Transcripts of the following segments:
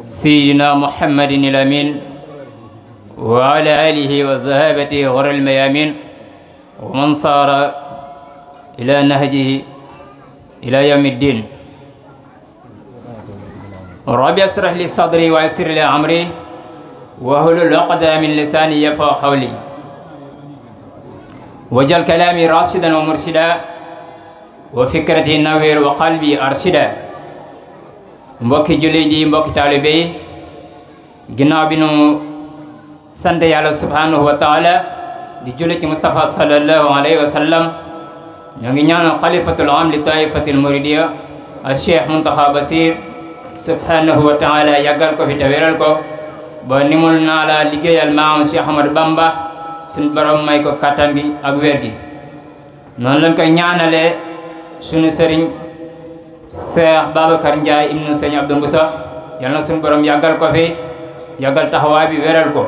سيدنا محمد الأمين وعلى آله وذهابته غر الميامين ومن صار إلى نهجه إلى يوم الدين. رب اشرح لي صدري ويسر لي أمري واحلل عقدة من لساني يفقهوا قولي واجعل كلامي راشدا ومرشدا وفكرتي نوير وقلبي أرشدا. mbokki jullit yi mbokki taalibe yi ginnaaw bi nu sant yàlla subhanahu wa taala di julli ci Mustafa sallallahu alayhi wa sallam ñoo ngi ñaanal xalifatul am li taifatil muridiya al cheikh Muntaxa Basir subhanahu wa taala yàggal ko fi te wéral ko ba nimul naa la liggéeyal maam Cheikh Ahmadou Bamba suñ borom may ko kattan gi ak wér gi noonu lañ koy ñaanalee sunu sëriñ Cheikh Babacar Ndiaye ibnu Sëñ Abdou Mboussa yal na suñu borom yàggal ko fi yàggal taxawaay bi wéral ko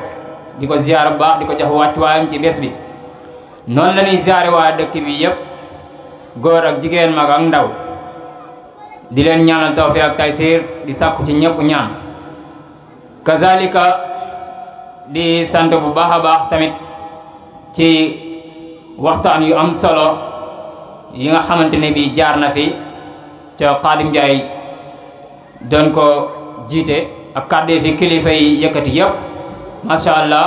di ko ziar bu baax di ko jox wàccuwaayam ci bés bi noonu la ñuy ziare waa dëkk bi yëpp góor ak jigéen mag ak ndaw di leen ñaanal tawfiq ak taysir di sàkku ci ñëpp ñaan kazalika di sant bu baax a baax tamit ci waxtaan yu am solo yi nga xamante ne bi jaar na fi ca Xaadim Njaay doon ko jiite ak kàddu fi kilifa yi yëkkati yëpp macha allah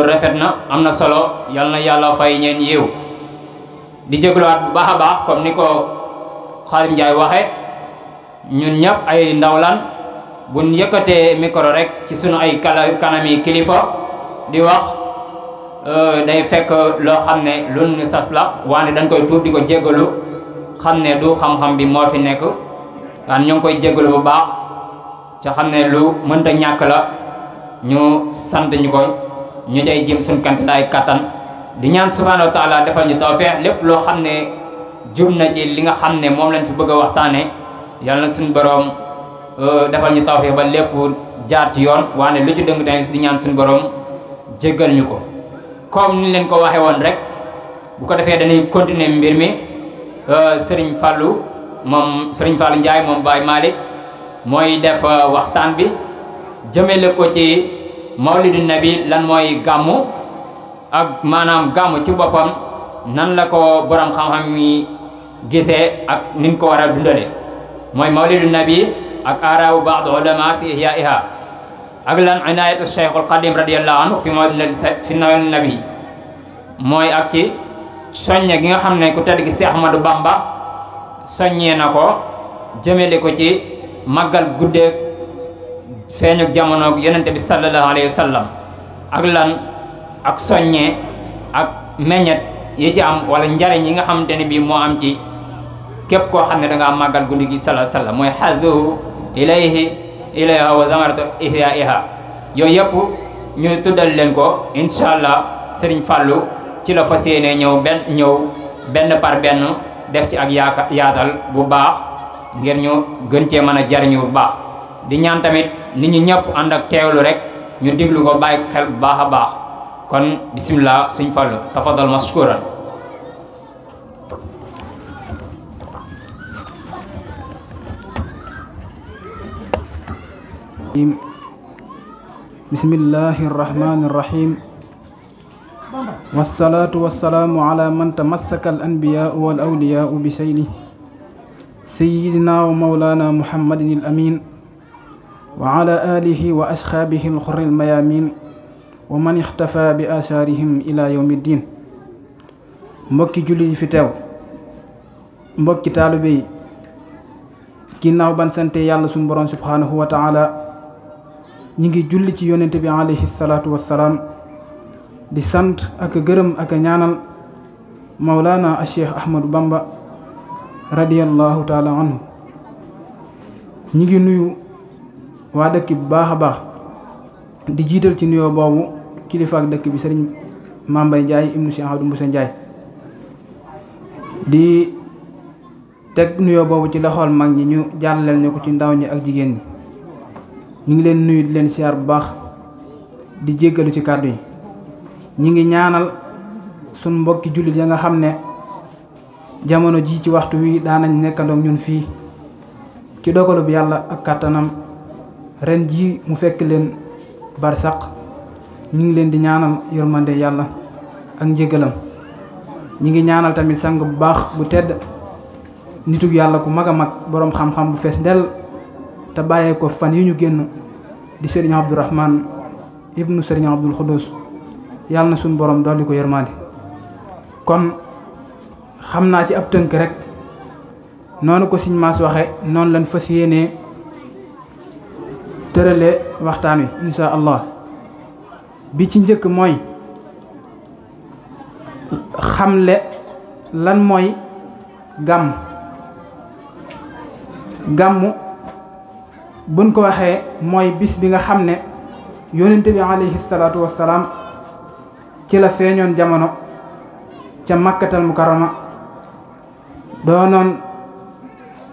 rafet na am na solo yal na yàlla fay ñeen yiw di jégluwaat bu baax a baax comme ni ko Xaadim Njaay waxe ñun ñëpp ay ndaw lan buñ yëkkatee micro rek ci sunu ay kanami kilifa di wax day fekk loo xam ne lu ñu sas la waane dañ koy tuub di ko jéggalu xam ne du xam-xam bi moo fi nekk waan ñu ngi koy jégalu bu baax ca xam ne lu mënta ñàkk la ñu sant ñu ko ñu cay jëm suñ kant daay kattan di ñaan subhanahu wa taala defal ñu tawfeex lépp loo xam ne jub na ci li nga xam ne moom lañ fi bëgg a waxtaane yàlla na suñ borom defal ñu tawfeex ba lépp jaar ci yoon waane lu ci dëng tamit di ñaan suñ borom jégal ñu ko comme ni leen ko waxee woon rek bu ko defee dañuy continuer mbir mi Serigne Fallou Ndiaye moom Baye Malick mooy def waxtaan bi jëmele ko ci mawlidu nabi lan mooy gàmmu ak maanaam gàmmu ci boppam nan la ko borom xam-xam yi gisee ak nin ko war a dundale mooy mawlidu nabi ak araawu baad ulama fi ihyaiha ak lan inayatu cheikhul qadim radiallahu anhu fi mawlidu nabi mooy ak ci soññe gi nga xam ne ku tedd gi Cheikh Ahmadou Bamba soññee na ko jëmele ko ci màggal guddeeg feeñu jamono yonente bi sallallahu alayhi wa sallam ak lan ak soññee ak meññet yi ci am wala njariñ yi nga xamante ne bii moo am ci képp koo xam ne da ngaa màggal guddi gi sallallahu alayhi wa sallam mooy xadduhu ilayha wa zamaratu ihyaiha yooyu yëpp ñu tuddal leen ko incha allah Serigne Fallou ci la fas yéene ñëw benn par benn def ci ak yaatal bu baax ngir ñu gën cee mën a jariñu bu baax di ñaan tamit nit ñi ñëpp ànd ak teewlu rek ñu diglu ko bàyyi ko xel bu baax a baax kon bismillah Sëñ Fallu tafadal mashkuran bismillahi rahmani rahim wasalaatu wasalaamu ala man tamassaka al anbiyaau wal awliyaau bi sayni sayidina wa mawlana muhammadin al amin wa ala alihi wa asxaabihi al xurri al mayamin wa man ixtafa bi asaarihim ila yawmi ddin mbokki julli yi fi teew mbokki taalibe yi ginnaaw ban sante yàlla suñu borom subhanahu wa taala ñi ngi julli ci yonente bi alayhi salaatu wassalaam di sant ak gërëm ak ñaanal Mawlana Cheikh Ahmadou Bamba radiyallahu taala anhu ñi ngi nuyu waa dëkk bu baax a baax di jiital ci nuyoo boobu kilifa ak dëkk bi sëriñ Mambay Ndiaye ibnu Cheikh Abdou Mboussa Ndiaye di teg nuyoo boobu ci loxool mag ñi ñu jàllaleel ñu ko ci ndaw ñi ak jigéen ñi ñu ngi leen nuyu di leen siyaar bu baax di jéggalu ci kàddu yi ñi ngi ñaanal sun mbokki jullit ya nga xam ne jamono ji ci waxtu wi daanañ nekkandoog ñun fii ci dogalu bi yàlla ak kàttanam ren ji mu fekk leen barsaq ñu ngi leen di ñaanal yërmande yàlla ak njégalam. ñi ngi ñaanal tamit sang bu baax bu tedd nitug yàlla ku mag a mag boroom xam-xam bu fees ndell te bàyyee ko fan yi ñu génn di sëriñ Abdourahman ibnu sëriñ Abdul Xudus yàlla na suñu borom dolli ko yërmande. kon xam naa ci ab tënk rek noonu ko Sëriñ Mass waxe noonu lañ fas yéenee tërale waxtaan wi insha allah. bi ci njëkk mooy xamle lan mooy gàmm. gàmmu buñ ko waxee mooy bis bi nga xam ne yónnente bi alayhi salaatu wassalaam ci la feeñoon jamono ca makkatal mukarrama doonoon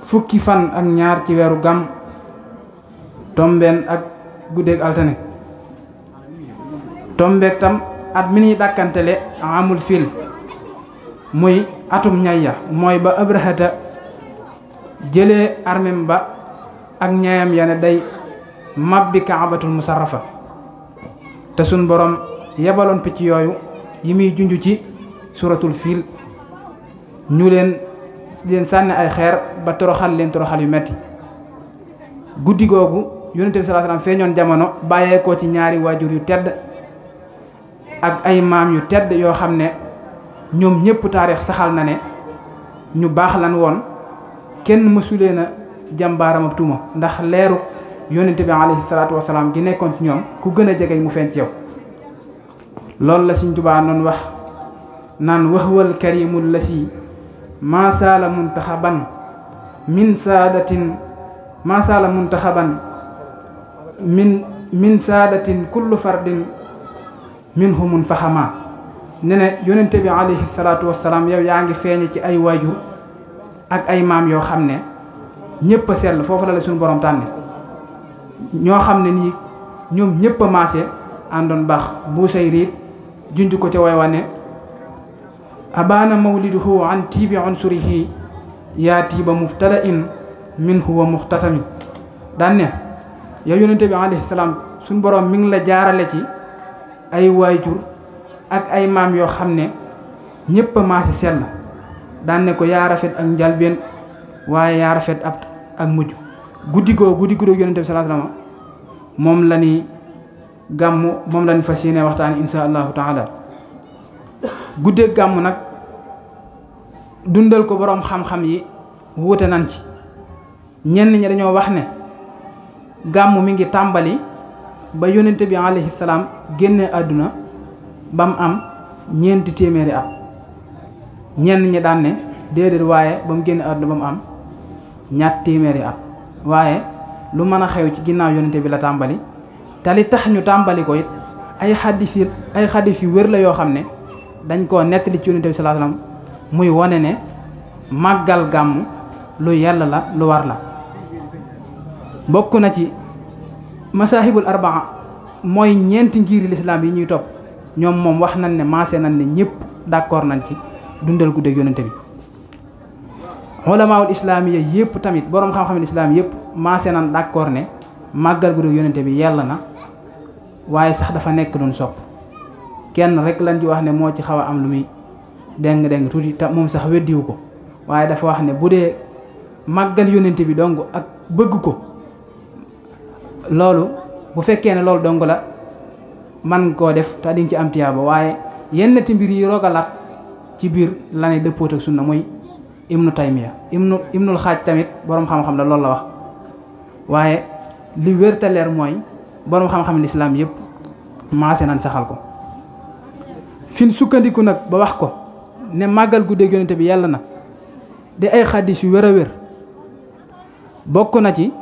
fukki fan ak ñaar ci weeru gàmm tombeen ak guddeeg altine tombeek tam at mi ñuy dàkkantele amul fil muy atum ñayya mooy ba abrahata jëlee armem ba ak ñayam ya ne day mabbi kaabatul musarrafa te sun borom yebaloon picc yooyu yi muy junj ci suratul fiil ñu leen sànni ay xeer ba toroxal leen toroxal yu metti guddi googu yonente bi sallallahu alayhi wasallam feeñoon jamono bàyyeekoo ci ñaari waajur yu tedd ak ay maam yu tedd yoo xam ne ñoom ñëpp taarix saxal na ne ñu baax lan woon kenn mësulee na jàmbaaram ak tuuma ndax leeru yonente bi alayhi salaatu wasalaam gi nekkoon ci ñoom ku gën a jege mu feeñ ci yow. loolu la Sëriñ Tuubaa noonu wax naan wahwal karimul lasi maa saala muntaxaban min saadatin maa saala muntaxaban min saadatin kullu fardin minhumun faxama ne ne yonente bi alayhi salaatu wasalaam yow yaa ngi feeñe ci ay waajur ak ay maam yoo xam ne ñëpp a sell foofu la suñu borom tànne ñoo xam ne nii ñoom ñëpp a maase àndoon baax bu say riit junj ko ca way wane abaana mawliduhu an tiibi unsurihi yaa tiiba mubtada in min huwa muxtatami daan ne yow yonente bi alayhi salaam suñu borom mi ngi la jaarale ci ay waajur ak ay maam yoo xam ne ñëpp a maase sell daan ne ko yaa rafet ak njalbeen waaye yaa rafet ak mujj guddi guddi yonente bi sallallahu alayhi wasallam moom la ni gàmmu moom la ni fas yéene waxtaan insha allahu taala. guddee gàmmu nag dundal ko boroom xam-xam yi wuute nan ci ñenn ñi dañoo wax ne gàmmu mi ngi tàmbali ba yonente bi alayhi salaam génne àdduna ba mu am 4 téeméeri at ñenn ñi daan ne déedéet waaye ba mu génne àdduna ba mu am 2 téeméeri at waaye lu mën a xew ci ginnaaw yonente bi la tàmbali te li tax ñu tàmbali ko it ay xaddis yu wér la yoo xam ne dañ koo nettali ci yonente bi sallallahu alayhi wasallam muy wone ne màggal gàmmu lu yàlla la lu war la. bokk na ci masaahibul arbaa mooy 4 ngiri lislaam yi ñuy topp ñoom moom wax nañ ne maase nañ ne ñëpp d'accord nañ ci dundal guddeeg yonente bi. ulamaawul islaamiya yëpp tamit boroom xam-xam islaam yëpp maase nañ d'accord ne màggal guddeeg yonente bi yàlla na waaye sax dafa nekk luñ sopp kenn rek lañ ci wax ne moo ci xaw a am lu muy deng tuuti te moom sax weddiwu ko waaye dafa wax ne bu dee màggal yonente bi dong ak bëgg ko loolu bu fekkee ne loolu dong la man koo def te diñ ci am tiyaaba waaye yenn ti mbir yi rogalaat ci biir la ne dëppoot ak sunna mooy ibnu taymiya ibnul xaaj tamit boroom xam-xam la loolu la wax waaye li wér te leer mooy boroom xam-xam lislaam yëpp maase nañ saxal ko fin sukkandiku nag ba wax ko ne màggal guddeeg yonente bi yàlla na di ay xaddis yu wér a wér bokk na ci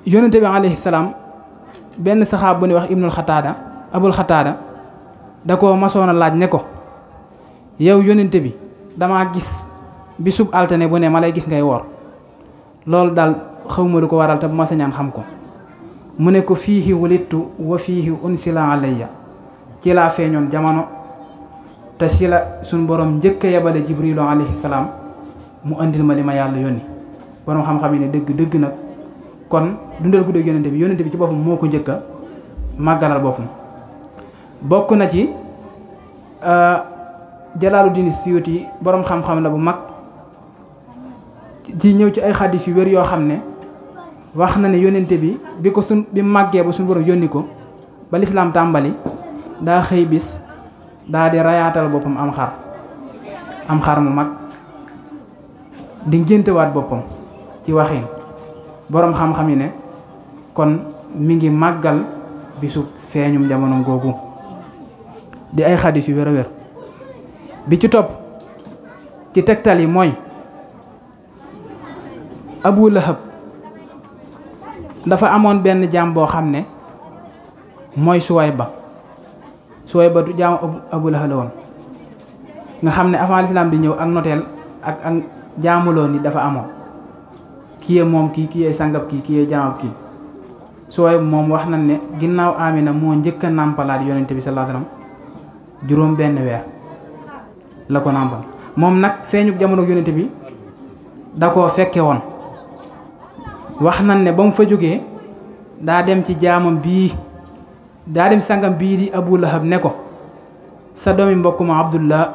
yonente bi alayhi salaam benn saxaab bu ne wax abul xataada da ko masoon a laaj ne ko yow yonente bi damaa gis bisub altine bu ne ma lay gis ngay woor loolu daal xawma du ko waral te bu ma sañaan xam ko mu ne ko fiihi wulittu wa fiihi unsila alayya ci laa feeñoon jamono te si la suñ borom njëkk a yebale jibrilu alayhi salaam mu andil ma li ma yàlla yónni borom xam-xam yi ne dëgg nag kon dundal guddi yonente bi ci boppam moo ko njëkk a màggalal boppam. bokk na ci Jalaaluddin Suyuti borom xam-xam la bu mag ci ñëw ci ay xaddis yu wér yoo xam ne wax na ne yonente bi bi màggee ba suñu borom yónni ko ba lislaam tàmbali daa xëy bis daa di rayaatal boppam am xar mu mag di ngéntewaat boppam ci waxin boroom xam-xam yi ne kon mi ngi màggal bisu feeñum jamono googu di ay xadis yu wér a wér bi ci topp ci tegtal yi mooy Abu Lahab dafa amoon benn jaam boo xam ne mooy Suwayba du jaamu Abu Lahab la woon nga xam ne avant l'islam di ñëw ak noteel ak jaamuloo ni dafa amoon kii moom kii sangab kii jaamab kii Suwayba moom wax nañ ne ginnaaw Amina moo njëkk a nàmpalaat yonente bi sallallahu alayhi wasallam juróom benn weer la ko nàmpal moom nag feeñu jamono yonente bi da koo fekke woon wax nañ ne ba mu fa jógee daa dem ci jaamam bii daa dem sangam bii di Abu Lahab ne ko sa doomi mbokk ma Abdullah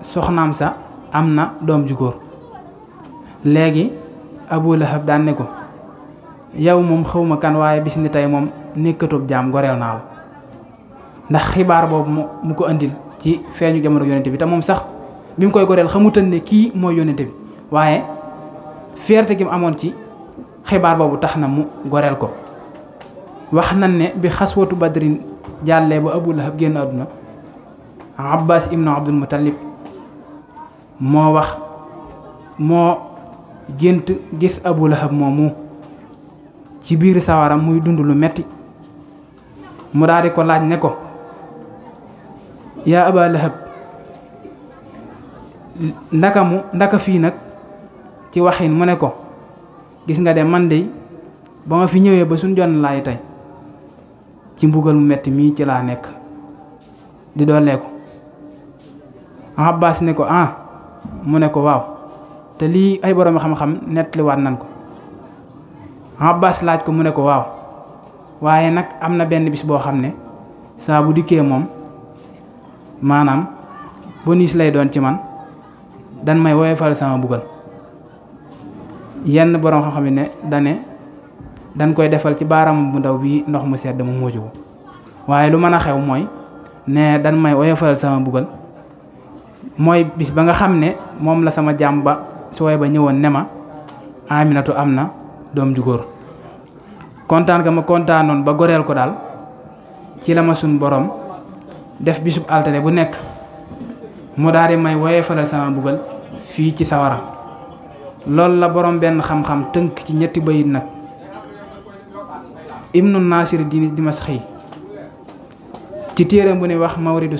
soxnaam sa am na doom ju góor léegi Abu Lahab daan ne ko yow moom xawma kan waaye bis ni tey moom nekkatub jaam goreel naa la ndax xibaar boobu mu ko andil ci feeñu jamono yonente bi te moom sax bi mu koy goreel xamutan ne kii mooy yonente bi waaye fierté gi mu amoon ci xibaar boobu tax na mu goreel ko wax nañ ne bi xaswatu badrin jàllee ba Abu Lahab génn àdduna Abbas ibnu Abdul Muttalib moo gént gis Abu Lahab moomu ci biir sawaram muy dund lu metti mu daal di ko laaj ne ko yaa Aba Lahab ndaka fii nag ci waxin mu ne ko gis nga de man de ba ma fi ñëwee ba suñ jonn laay tey ci mbugal mu metti mii ci laa nekk di doolee ko Abbas ne ko mu ne ko waaw te lii ay borom xam-xam nettaliwaat nan ko Abbas laaj ko mu ne ko waaw waaye nag am na benn bis boo xam ne saa bu dikkee moom maanaam bonus lay doon ci man dan may woyofal sama mbugal yenn borom xam-xam ne dañ koy defal ci baaraam bu ndaw bi ndox mu sedd mu muuju ko waaye lu mën a xew mooy ne dan may woyofal sama mbugal mooy bis ba nga xam ne moom la sama jaam ba Suwayba ñëwoon ne ma Aminatu am na doom ju góor kontaan nga ma kontaanoon ba goreel ko daal ci la ma sun borom def bisub altine bu nekk mu daal di may woyofalal sama mbugal fii ci sawara loolu la borom benn xam-xam tënk ci ñetti bayit nag Ibnu Nasir Dimas xëy ci téeram bu ne wax Mawridu